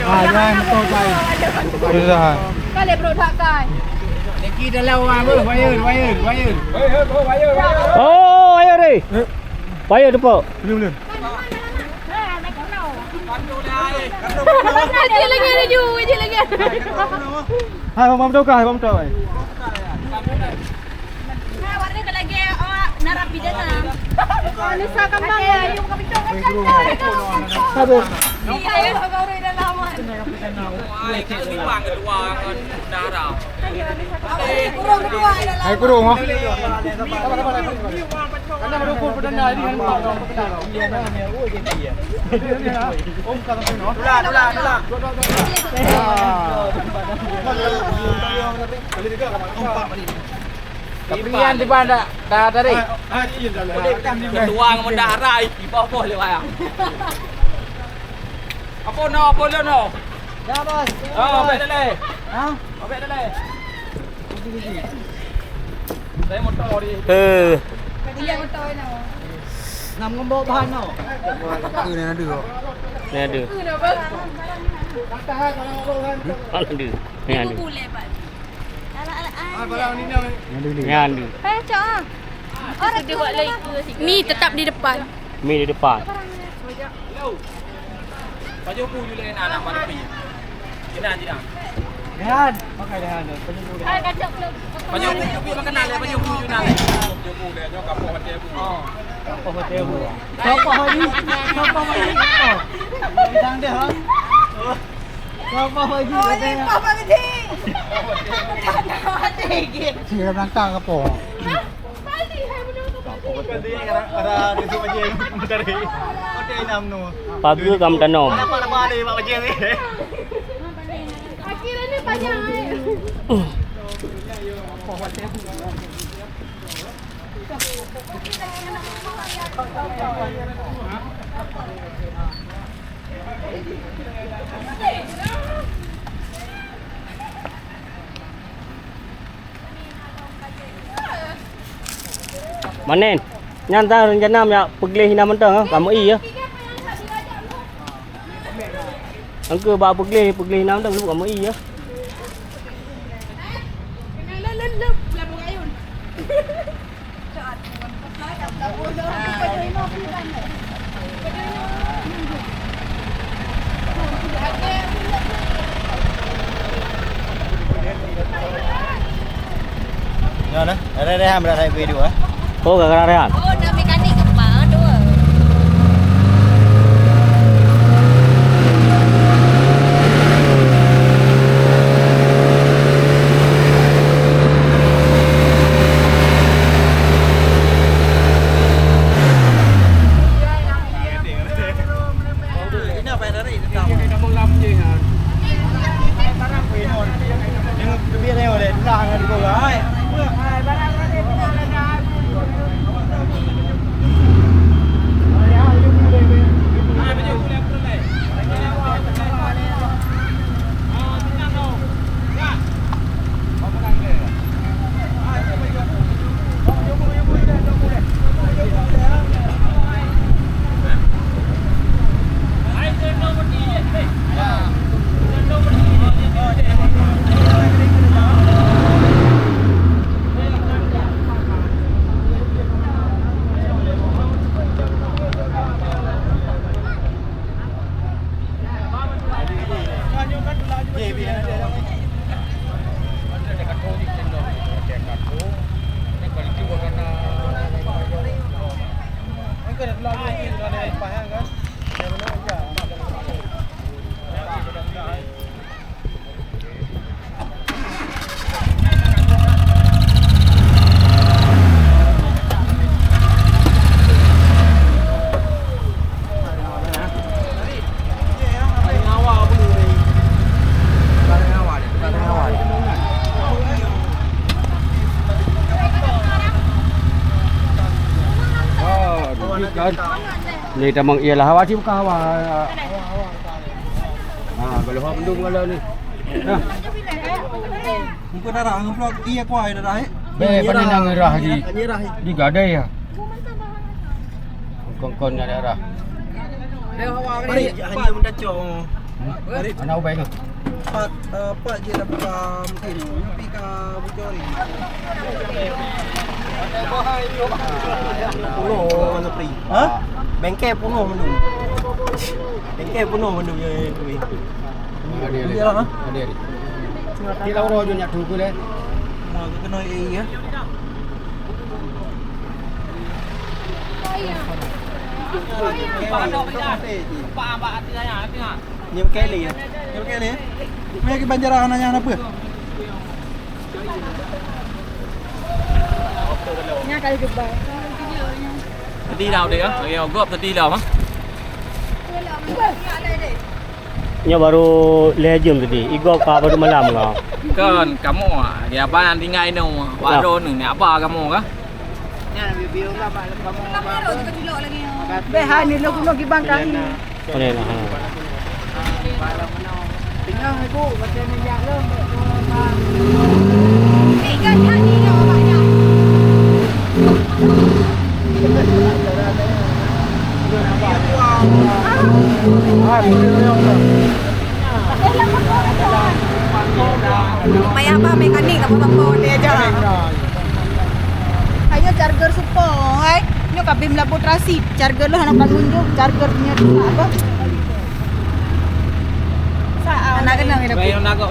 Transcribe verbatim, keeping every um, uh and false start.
Ah, jangan motor saya. Susah. Kali bro dak kai. Niki dalam wayar, wayar, wayar. Oh, ayo deh. Wayar tepuk. Belum, belum. Dia lagi ada ju, dia lagi ada. Hai, bang, bang, tukar, bang, tukar. Nah, warna ke lagi awak narapidana. Manusia kembang ya, yuk kami tengok. Habis. Iya, ya, baru dah lama. Hai, kurung, ah. Karena mendukung perdana ini kan, Pak, perdana. Om, kalau tu, no. Tolak, tolak, tolak. Ah. Tapi Ian di mana dah, dah tarik? Ah, ah, iya, dah lah. Ketua ngon bendahara, i bawah boh lé wayang. Apa no, apa lo no? Ya, Bos. Oh, baik dah leh. Ha? Baik dah leh. Saya motor di. Eh. Iya, motor no. Nam ngembok bahan no. Aku ni ada kok. Ni ada. Ada. Ni ada. Boleh, Pak. Nyan tu. Nyan tu. Eh, cok ah. Orang tu buat lain. Mi tetap di depan. Mi di depan. Pajoh bu julai na anak baru pi. Kena je dah. Rehan, pakai Rehan tu. Pajoh bu. Pajoh bu, bu makan nak, pajoh bu julai na. Pajoh bu dia, nyoh kapoh mati bu. Oh. Kapoh mati bu. Kapoh mati. Kapoh mati. Pisang dia, ha? Apa Pak Haji katanya? Apa Pak Haji? Sila berangkat ke apa? Hah? Balik hai benda tu. Apa Pak Haji? Ada, ada di Pak Haji. Dari Hotel Inam tu. Pagar kamu tanam. Apa nama ada Pak Haji ni? Akhirnya panjang ai. Manen, nyan ta rencana jak peugleh inan mantong, ha? Kamoe iya. Engke bak peugleh, peugleh inan mantong, kamoe iya. Nyoe nah, ada-ada ham dah saya video, eh. Oh, gara-gara Rehan. Oh, dah mekanik gempa tu. Ni tamong iyalah hawa sih bukan hawa. Ha, kalau hawa mendung kalau ni. Nah. Muka darah, ngeplok iya kuai darah, eh. Be, pandai nang ngerah di. Ngerah, eh. Di gadai ya. Kon-kon nyan darah. Mari, hanya mendacok. Anak ubai tu. Pat, eh, pat je dah buka mungkin. Tapi ka bocor ni. Punoh mana pri? Ha? Bengke punoh mana? Bengke punoh mana? Ada, ada. Iyalah, ha? Ada, ada. Kita urus je nyak tu, boleh? Mau kena iya. Nyewa kali ya? Nyewa kali ya? Mari ke Banjarah nanya apa? Nya kali jubah. Sedih dah dia, lagi ogop sedih dah mah. Nyoe baru lhèe jeuem tadi, igoe ka baru malam ka. Kon, kamoe, di abang tinggai nyoe, baru ni, ni apa kamoe ka? Beh, hai ni lo kuno gibang kami. Boleh lah, ha. Tinggal ibu, macam ni jak lo. Payah apa mekanik tak apa-apa dia aja. Ayo charger support, hai. Nyo kabin melabuh terasi. Charger lo hana tanggung jawab. Charger punya apa? Sa-, hana kena kita. Bayang nak kau.